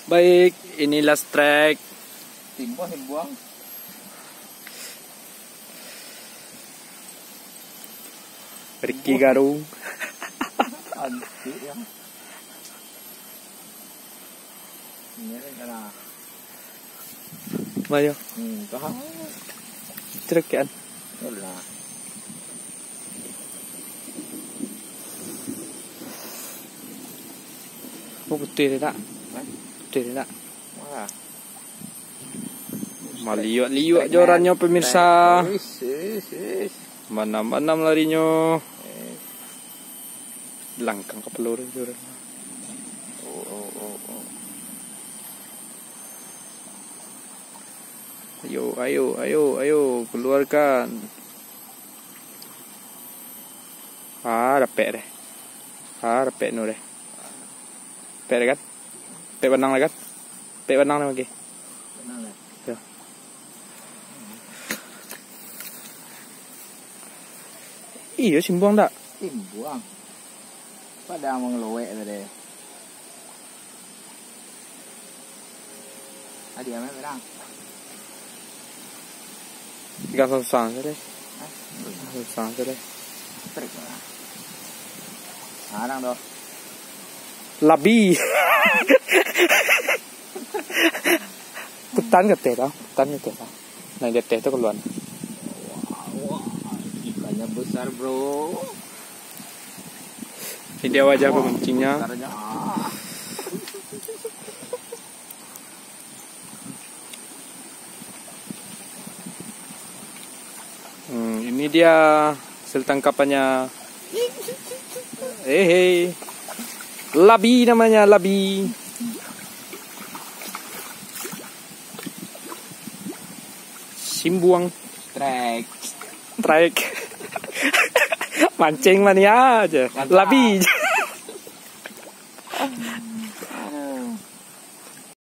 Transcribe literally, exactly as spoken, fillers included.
Baik, inilah strike. Timbuah, timbuah. Ricky Garung. Antik ya. Ini kan kena. Mayo. Hmm, tahan. Cerekian. Yalah. Oh, putih dia tak? Hah? Putih dia tak? Wah. Maliuk-liuk jorannya, pemirsa. Uish, uish, uish. Banam-banam larinyo. Eh. Langkang kapalo dia jorannya. Oh, oh, oh, oh. Ayo, ayo, ayo, ayo, keluarkan. Ah, dapek deh. Ah, dapek nu deh. Dapek deh kan? Dapek banang deh kan? Dapek banang deh, oke. Banang deh. Yo. Iyo, simbuang tak? Simbuang. Padang mangelowek tadi. Adi, amai berang. Tiga susah saja deh. Hah? Susah saja deh. Trik lah. Sekarang doh. Labi. Putan ke teh tau? Putan ke teh tau? Nah, di teh tu keluar. Wah, wah, ikannya besar, bro. Ini dia wajah pemancingnya. Besarnya. Hmm, ini dia hasil tangkapannya. Eh, hei. Labi namanya, labi. Simbuang. Strike. Strike. Mancing mania aja. Mantap. Labi.